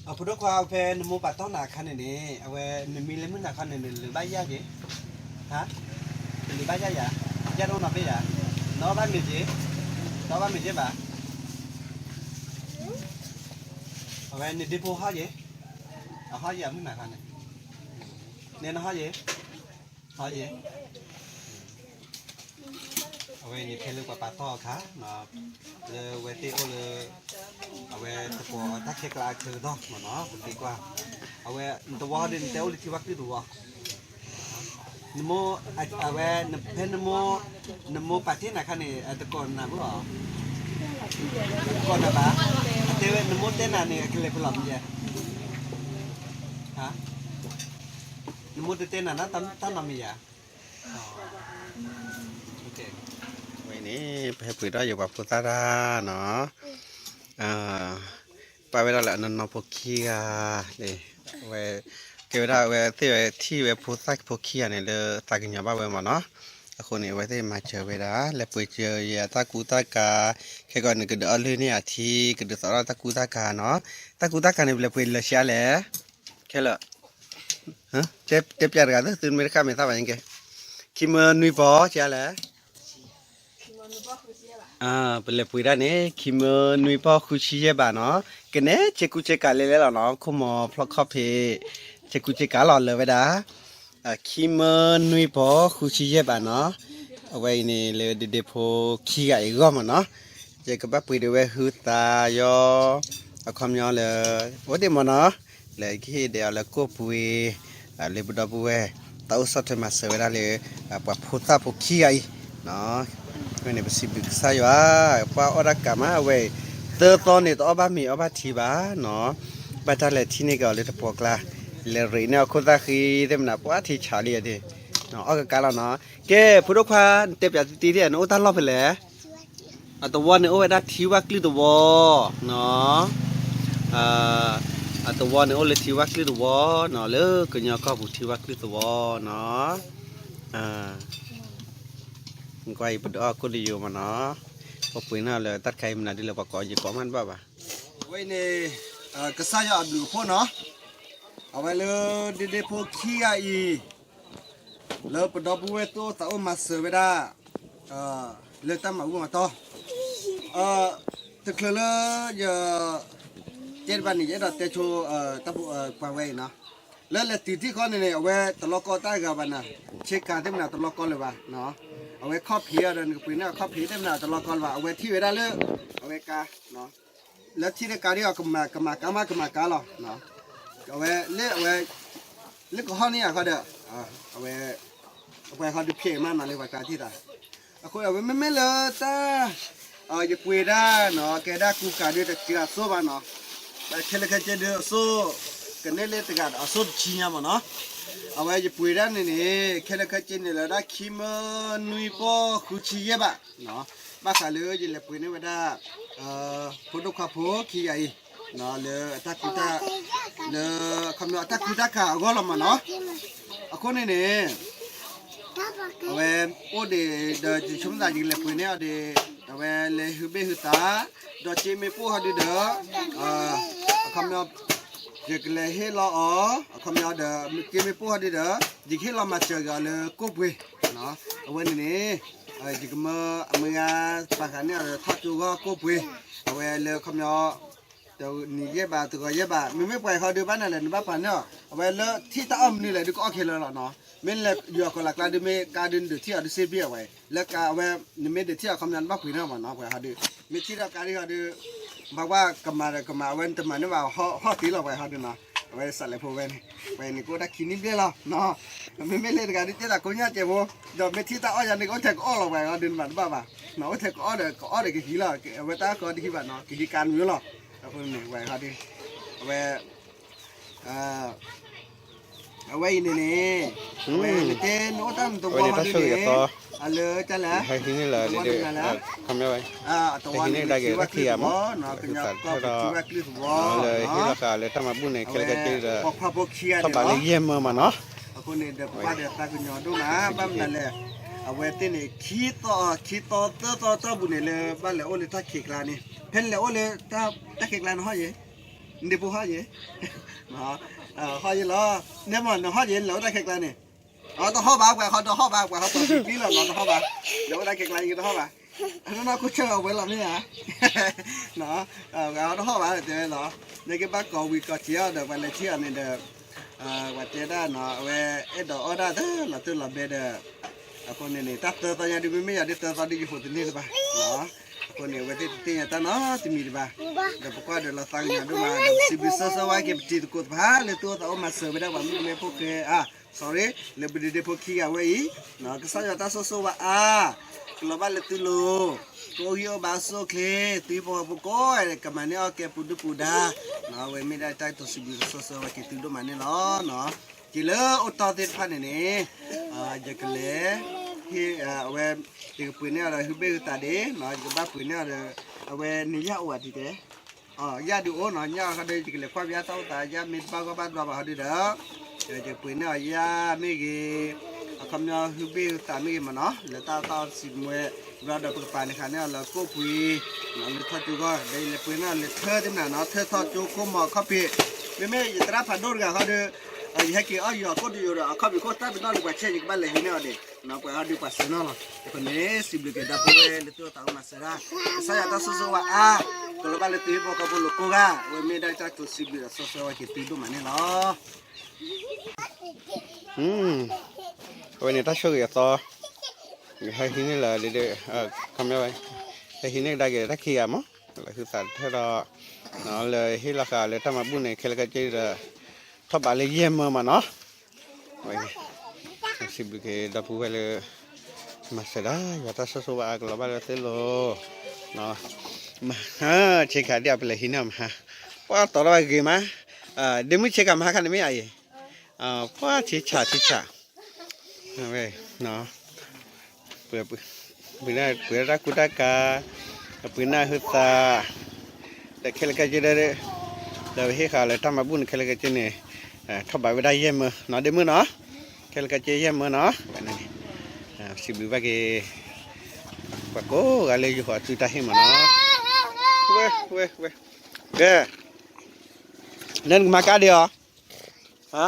အဖိဒိၣ်ခွါ ဖဲနမိၢ်ပာ်တီၢ်နၤအခါန့ၣ်န့ၣ် အဝဲနမံလၢမုၢ်နၤခီန့ၣ် နလုာ်ဘၣ်ယၣ်က့ၤ, ဟါ, နလုာ်ဘၣ်ယၣ်ယၤ, ယၣ်တအိၣ်နီတဘ့ၣ်ယၤ, နအီၣ်ဘၣ်မ့ၤက့ၤ, တအီၣ်ဘၣ်မ့ၤက့ၤဘၣ်, အဝဲနဒ့ဖိဟီၣ်ယဲ, အဟီၣ်ယဲအမုၢ်နၤခီန့ၣ်, နဲနဟီၣ်ယဲ, ဟီၣ်ယဲ အဝဲန့ၣ်ဖဲလၢပှၤပာ်တီၢ်အခါ, လၢအဝဲသ့ၣ်အိၣ်လၢ အဝဲတကိးတၢ်ခဲကျါအဆၢကတီၢ်မ့ၢ်နီၤ ပသံကွၢ်, အဝဲ နသဝီဒ်နတဲအိၣ်လၢထံဝၣ်ကျုၢ်သဝီ, နမိၢ် အဝဲ ဖဲနမိၢ် နမိၢ်ပာ်တ့ၢ်နၤခါန့ၣ် အတကိးနၤဘၣ်အီၤ, တကိးနၤဘၣ်, အတဲဝဲနမိၢ်တဲနၤန့ၣ် အကလဲၤဖဲလဲၣ်မ့ၢ်ယဲ, နမိၢ်တတဲနၤတၢ်နီတမံၤယၤ ဝဲန့ၣ် ပဟဲပှ့ၤဒီးယပှၤဖိသၣ်တၢ်နီၤ, ပာ်ဝဲဒၣ်လၢအနီၢ်နီၢ်ဖိခံဂၤန့ၣ်, ဝဲ ကဲဝဲဒၣ်အဝဲသ့ၣ်ဝဲထံၣ်ဝဲဖိသၣ်ဖိခံဂၤန့ၣ် လၢသးကညီၤဘၣ်ဝဲမ့ၢ်နီၤ, အဃိန့ၣ် အဝဲသ့ၣ်မၤစၢၤဝဲဒၣ် လဲၤပှ့ၤစၢၤယတၢ်ကူတၢ်ကၤ, ခဲကီးန့ၣ် ကဒုးအီၣ်လၢန့ၣ်အထံ ကဒုးသးထီၣ်တၢ်ကူတၢ်ကၤနီၤ, တၢ်ကူတၢ်ကၤန့ၣ် ပလဲၤပှ့ၤလၢာ်ဆံးအါလဲၣ်, ခဲလၢာ် တဲပျးတဂၤသ့ သုမ့ၢ်တဃၣ်မ့ၢ်သၣ်ဘၣ်ညါကဲ, ခံမၢနွံပီၢ်ဆံးအါလဲၣ်, ပလဲၤပှ့ၤဒၣ်န့ၣ် ခံမၢနွံပီၢ်ဃုဆံယဲၢ်ဘးနီၤ, ကနဲဆ့ကူဆ့ကၤလဲၤလဲၤလီၤနီၤ, ခိၣ်မီၤဖျီၣ်ခီၣ်ဖံး ဆ့ကူဆ့ကၤလီၤလၢာ်ဝဲဒၣ်, ခံမၢနွံပီၢ်ဃုဆံယဲၢ်ဘးနီၤ, အဝဲအံၤန့ၣ်လၢဒ့ဒ့ဖိခံဂၤအံၤအဂီၢ်မ့ၢ်နီၤ, ယကဘၣ်ပှ့ၤဒုးဝဲဟုသးယီၤ, အခီပညီလၢ အိၣ်ဒ့ၣ်မ့ၢ်နီၤ, လၢကဟ့ၣ်ဒဲးအီၤလၢကိၣ်ပှ့ၤ, လၢပဒီပုၢ်ဝဲၢ် တၢ်အိၣ်ဆီၣ်ထွဲမၤစၢၤဝဲဒၣ်လၢ ပှၤဖိသၣ်ဖိခံဂၤအံၤ, ဝဲန့ၣ်ပစံးဘျုးကစၢ်ယွၤ, ပှၤအီၣ်တၢ်ကၤမးအဝဲအံၤ, သၢသီန့ၣ် တအီၣ်ဘၣ်မ့ၤအီၣ်ဘၣ်ထံဘၣ်နီၤ, ဘၣ်တၢ်လဲၤထံၣ်န့ၢ်က့ၤအီၤလၢတပှီၢ်ကျါ, လဲၤရ့းန့ၢ်အခိၣ်သၣ်ဃံသ့ၣ်မနၤ ပှၤထံဆးလံအီၤဒ့ၣ်, အီၣ်ကကါလီၤနီၤ, ကဲ ဖိဒိၣ်ခွါ နတဲပျးတံၢ်တံၢ် နအိၣ်တၢ်လီၢ်ဖဲလဲၣ် အသဝီန့ၣ်အိၣ်ဝဲဒၣ်ထံဝၣ်ကျုၢ်သဝီနီၤ, အသဝီန့ၣ်အိၣ်လၢထံဝၣ်ကျုၢ်သဝီနီၤ, လၢကညီကီၢ်ပူၤထံဝၣ်ကျုၢ်သဝီနီၤ, ကွၢ်အံၤပဒုးအီၣ်ကိၣ်တယိာ်မ့ၢ်နီၤ, ပပှ့ၤန့ၢ်လၢတၢ်တခါအံၤမနုၤဒ်လဲၣ် ပှၤကိးယကိးမးတဘၣ်ဘၣ်, အဝဲအံၤန့ၣ် ကစၢ်ယွၤအဘျုးအဖှိၣ်နီၤ, အဝဲလၢဒ့ဒ့ဖိခံဂၤအံၤ လၢပဒီပုၢ်ဝဲၢ်သူၣ်အိၣ်သးအိၣ်မၤစၢၤဝဲဒၣ် လၢတၢ်မၤဘူၣ်မၤတီၢ်, တချုးလၢယ တဲတဘၣ်န့ၣ် ယအဲၣ်ဒိးတဲဆိ တၢ်ပှၤဝဲအံၤနီၤ, လၢလဲၤတုၤထံၣ်ဃီန့ၣ်န့ၣ် အဝဲတလီၢ်ကီတၢ်ဂၤဘၣ်နၤ, ဆ့ကၤသ့ၣ်မနၤတလီၢ်ကီလၢၤဘၣ်, အဝဲခီၣ်ဖံးအီၤဒီး နကပှ့ၤန့ၢ်အခီၣ်ဖံးသ့ၣ်မနၤတလီၢ်ကီလၢၤဘၣ်, အဝဲထံၣ်ဝဲဒၣ်လၢ အဝဲကါ လၢထံၣ်တကါဒ်အီၤ ကမၤကမၤကါမးကမၤကါလီၤ, အဝဲလၢအဝဲ လၢကဟီၣ်န့ၢ်အခီဒီး အဝဲ အပှၤခီဒုးဖျဲးမးနီၤလၢပှၤကျါထံၣ်သး, အဃိအဝဲမ့မ့ၢ်လၢတၢ် ယပှ့ၤဒၣ်နီၤ ကဲဒၣ်ကူကၤဒုးတကးအစိဘၣ်နီၤ, ခဲလၢာ်ခဲဆ့ဒုးအစိ ကန့ၢ်လၢတဂၤဒီးအစိတဆံညါမ့ၢ်နီၤ, အဝဲယပှ့ၤဒၣ်န့ၣ်န့ၣ် ခဲလၢာ်ခဲဆ့န့ၣ်လၢဒၣ်ခံမၢနွံပီၢ်ဃုဆံယဲၢ်ဘး ဘၣ်ဃးလၢယလဲၤပှ့ၤန့ၢ်ဝဲဒၣ် ဖိဒိၣ်ခွါဖိခံဂၤအံၤ လၢအတၢ်ကူတၢ် လၢအခီပညီအတၢ်ကူတၢ်ကၤအဂီၢ်လီၤမ့ၢ်နီၤ, အဃိန့ၣ်န့ၣ် အဝဲအိၣ်ဒံးဒီးယဆိကမိၣ်သးယကလဲၤပှ့ၤန့ၢ်အီၤဒီး အဝဲလဲၤဟုဘ့ၣ်ဟုသး ဒီးစ့မ့ၢ်ပိၢ်ဟီဒုဒီး အခီပညီ ယကလဲၤဟ့ၣ်လီၤအီၤ အခီပညီဒီး စ့မ့ၢ်ပိၢ်ဟီဒုဒီး ယကဟ့ၣ်လီၤမၤစၢၤက့ၤအီၤလၢကိၣ်ပှ့ၤ အဝဲန့ၣ်န့ၣ် ယကမၢအမုၢ်ဂၤ ပာ်ဃာ်န့ၢ်အီၤဒီးထီၣ်ကၠိဂီၢ်ကိၣ်ပှ့ၤ အဝဲလၢအခီပညီ တနံၤယဲၢ်ဘး တဂီၤယဲၢ်ဘး မ့မ့ၢ်ပှၤဟီဒုးဘၣ်နၤလဲၣ် နဘၣ်ပာ်န့ၢ်အီၤ အဝဲလၢထံၣ်တၢ်အီၣ်မနုၤလဲၣ်ဒုးကအီၣ်ခဲလၢာ်လီၤနီၤ, မ့ၢ်လဲၤယူၤအကီၤလၤကျါဒုးမ့ၢ်ကါဒုးနဒုးထံၣ်အီၤဒုးစ့ဘ့ၣ်အဝဲ လၢကါအဝဲ နမ့ၢ်ဒုးထံၣ်အီၤခီပညီ နဘၣ်ပှ့ၤန့ၢ်မ့ၢ်နီၤ ပှၤဟီဒုး မ့ၢ်ထံၣ်ဒီးကါဒုးဟီဒုး ဘၣ်ကွၢ်ကမၤဒီးကမၤ အဝဲနတမၤန့ၢ်ဘၣ်ဟီၣ်သ့လီၤ ပှၤဟီဒုးနီၤ, အဝဲစးလဲၤဖိဝဲန့ၣ် ပှၤန့ၣ်ကအိၣ်တၢ်ခံနံၣ်ဘျဲၣ်လီၤနီၤ, မ့မ့ၢ်လၢတဂၤဒုးတဲသးကိးညါကဲးဖိ ဒီးမ့ၢ်ထံၣ်တၢ်အီၣ်ယၤန့ၣ် ကအိၣ်ထဲကအီၣ်လီၤ ပှၤဟီဒုးနမၤတဘၣ်ဘၣ်, အိၣ်ထဲကအီၣ်ဒီး ကအီၣ်ဒီးကဟံးလီၤ အဝဲတၢ်ကီတဟံးဘၣ်နီၤ ကဟံးကါနွံလီၤ, အဃိန့ၣ် ပှၤဟီဒုး အဝဲ အဝဲအံၤန့ၣ်န့ၣ် အဝဲနတဲနအိၣ်တၢ်နသဝီဟီဒုးန့ၣ် အလၢတၢ်လဲၣ် အသဝီန့ၣ်လၢထံဝဲၣ်ကျုၢ်သဝီနီၤ ကညီကီၢ်ပူၤထံဝဲၣ်ကျုၢ်သဝီနီၤ လၢဟ့ၣ်လီၤဃာ်လၢတၢ်မၤဘူၣ်န့ၣ် ခဲလၢာ်ခဲဆ့ဒီး ပှၤခွါဖိခံဂၤန့ၣ်လီၤ ထီၣ်ဘးလၢယဲၢ်မၢမးနီၤ အဃိန့ၣ်ဒီးပှၤဒီးသးကညီၤဒိၣ်မး ဘၣ်မနုၤလဲၣ် အဝဲသ့ၣ်န့ၣ် ခံသီ ခံသီသၢသီတီၢ်ပူၤန့ၣ်လၢဘၣ်လဲၤအိၣ်လၢတၢ်ခံးကျါန့ၣ် ဖဲနလဲၤအိၣ်လၢတၢ်ခံးကျါန့ၣ်ဟီယဲၢ် န့ၣ်ပူၤဟီၣ်ယဲ, ဟီၣ်ယဲလီၤ, နဲမ့ၢ်နဟီၣ်ယဲ နလဲၤအိၣ်တၢ်ခဲကျါန့ၣ်, အတဟီၣ်ဘၣ် ပှၤဟီၣ်တဟီၣ်ဘၣ် ပှၤဟီၣ်ပှၤပံလီၤနီၤ တဟီၣ်ဘၣ်, လဲၤအိၣ်တၢ်ခဲကျါယတဟီၣ်ဘၣ်, အနီၢ်နီၢ်ခိၣ်ဆၢအဝဲလီၤမ့ၢ်ဧါ, ပှၤဟီၣ်တဟီၣ်ဘၣ်တဲဝဲလီၤ, နကဘၣ်ကိးဝံၤကိးစံးအီၤဒီး ပှၤလဲၤထံၣ်အီၤန့ၣ်ဒီး ပှၤတဲဒၣ်နီၤ အဝဲအဲၣ်ဒိးအီၣ်ဒၣ်သၢလီၤတၢၢ်လီၤဘဲဒီး, အဃိန့ၣ်န့ၣ် တၢ်သၢသီညါဒုး မ့မ့ၢ်ယၤဒုးသၢသီဒုးယဟိးတန့ၢ်လၢၤဘၣ်, အဃိန့ၣ် အဝဲသ့ၣ်တသ့ၣ်ညါတၢ်နီတမံၤတဘၣ်, ဒီးပကွၢ်ဒီးလီၤသးကညီၤဒိၣ်မး ဒီးပစံးဘျုးဆိၣ်ဂ့ၤဝဲက့ၤပတံၤသကိးတဖၣ် လၢသုအိၣ်သးအိၣ်မၤစၢၤဝဲဒၣ်ပှၤမုၣ်ကမဲဖိဃဲအါ, sorry လၢပဒုးဒ့ဖိခံဂၤဝဲအံၤ, ကစၢ်ယွၤတၢ်ဆိၣ်ဂ့ၤဆိၣ်ဝါအါ, ကလီၤဘၣ်လၢသုလိၤ ကအိၣ်ဂံၢ်အိၣ်ဘါအစိၣ်ချ့, သုဟံၣ်ဖိဃီဖိကိးဂၤဒဲး ကမၤန့ၢ်အီၣ်ကဲပူၤဒုၣ်ပူၤဒါ, အဝဲမ့ၢ်ဒၣ်တၢ်ကတိၤစံးဘျုးကစၢ်ဆိၣ်ဂ့ၤဆိၣ်ဝါက့ၤသုဒိၣ်မးန့ၣ်လီၤ. က့ၤလၢအိၣ်တီၢ်သ့ၣ်တဖၣ်န့ၣ်န့ၣ်, ယကလဲၤ, အဝဲ, ယကပှ့ၤန့ၢ်အီၤဒီး ဟုဘ့ၣ်ဟုသးဒ့, ယကဘၣ်ပှ့ၤန့ၢ်အီၤဒီး, အဝဲန့ၣ်ယၣ်အိၣ်ဝဲဒ်တဲ ယၣ်ဒုးအိၣ်နီၤ ညၣ်အီၤခီဒီး ယကလဲၤကွၢ်ပယါတၢ်အိၣ်သး ယၣ်မ့ၢ်တဘၣ်ဂီၢ်ဘၣ်ဒွးဘၣ်ဟီဒုဒီး, ယကပှ့ၤန့ၢ်အီၤယၣ်မ့ၢ်ဂ့ၤ, အခီပညီဟုဘ့ၣ်ဟုသးမ့ၢ်ဂ့ၤမးနီၤ လၢတၢ်အိၣ်သးအိၣ်စံးမွဲ, ဘျီဒီးပကပာ်န့ၣ်ဃာ်န့ၢ်အီၤလၢကိၣ်ပှ့ၤ, လၢထီၣ်ကၠိဂီၢ် ဒီးယလဲၤပှ့ၤန့ၢ်အီၤလၢထၢသ့ၣ်မနၤနီၤ ထၢထီၣ်ကၠိခိၣ်မီၤအခီၣ်ဖံး, မ့မ့ၢ်ယသရၣ်ဖးဒိၣ်တဂၤဃီဒီး, ယဟဲက့ၤအီၣ်ယီၤကိၣ်တယိာ်ဒီး အခီၣ်ဖံးခိၣ်တၢ်ပနီၣ်န့ၣ် ပှၤဆဲးယကဘၣ်လဲၤဟံးန့ၢ်အီၤဒံး, ပှၤဟီဒုးပှၤစၢၤနီၤလီၤ. အဃိန့ၣ် စံးဘျုးက့ၤဒီပုၢ်ဝဲၢ်လၢသုအိၣ်သးအိၣ်မၤစၢၤဒၣ်, ကစၢ်ယွၤတၢ်ဆိၣ်ဂ့ၤဆိၣ်ဝါအါ, ကလီၤဘၣ်လၢသုဟံၣ်ဖိဃီဖိလိၤကိးဂၤ, အဝဲမ့ၢ်ဒၣ်တၢ်ကတိၤစံးဘျုးဒီးဆိၣ်ဂ့ၤဆိၣ်ဝါက့ၤသုဒိၣ်မးန့ၣ်လီၤ. အဝဲန့ၣ်တၢ်ဆိၣ်ဂ့ၤအသီ, ဟဲဟံးန့ၢ်လၢဒ်, ဟဲဟံးန့ၢ်ကဒါက့ၤတၢ်ခံဂၤမး, လၢဟုသးတထၢၣ်ဒီး, လၢဟ့ၣ်လီၤဃာ်လၢတၢ်မၤဘူၣ်န့ၣ် ခဲလၢာ်ခဲဆ့ဒီး, ထီၣ်ဘးလၢယဲၢ်မၢမးနီၤ စံးဘျုးက့ၤဒီပုၢ်ဝဲၢ်လၢ မၤစၢၤဒၣ် ယွၤတၢ်ဆိၣ်ဂ့ၤဆိၣ်ဝါအါ ကလီၤဘၣ်လၢသုလိၤ, မဟါ, ဆ့ကၤဒ်အပလဲၤဟံးန့ၢ်မဟါ, ပှၤတီၤထီၣ်ဘၣ်ဂ့ၤမး, ဒ့မုၣ်ဆ့ကၤမဟါခါန့ၣ်မ့ၢ်အအံၤ, ပှၤဆံးဆးဆံးဆး, ဝဲ, ပှ့ၤ, ပှ့ၤဒၣ်တၢ်ကူတၢ်ကၤ, ပှ့ၤန့ၢ်ဟုသး, ဒီးခဲလၢာ်ခဲဆ့, ဒီးပဟ့ၣ်ဃာ်လၢတၢ်မၤဘူၣ်န့ၣ် ခဲလၢာ်ခဲဆ့န့ၣ်, ထီၣ်ဘးဝဲဒၣ်ယဲၢ်မၢနီၤ ဒ့မုၣ်နီၤ, ခဲလၢာ်ခဲဆ့ယဲၢ်မၢနီၤ, စံးဘျုးဘၣ်က့ၤ, ပှၤကိးဂၤလၢယဟိးအစုတၢ်ဟ့ၣ်မၢနီၤ, ဝဲ, ဝဲ, ဝဲ, ကဲ, လၢနကမၤကါဒံးအီၤ, ဟါ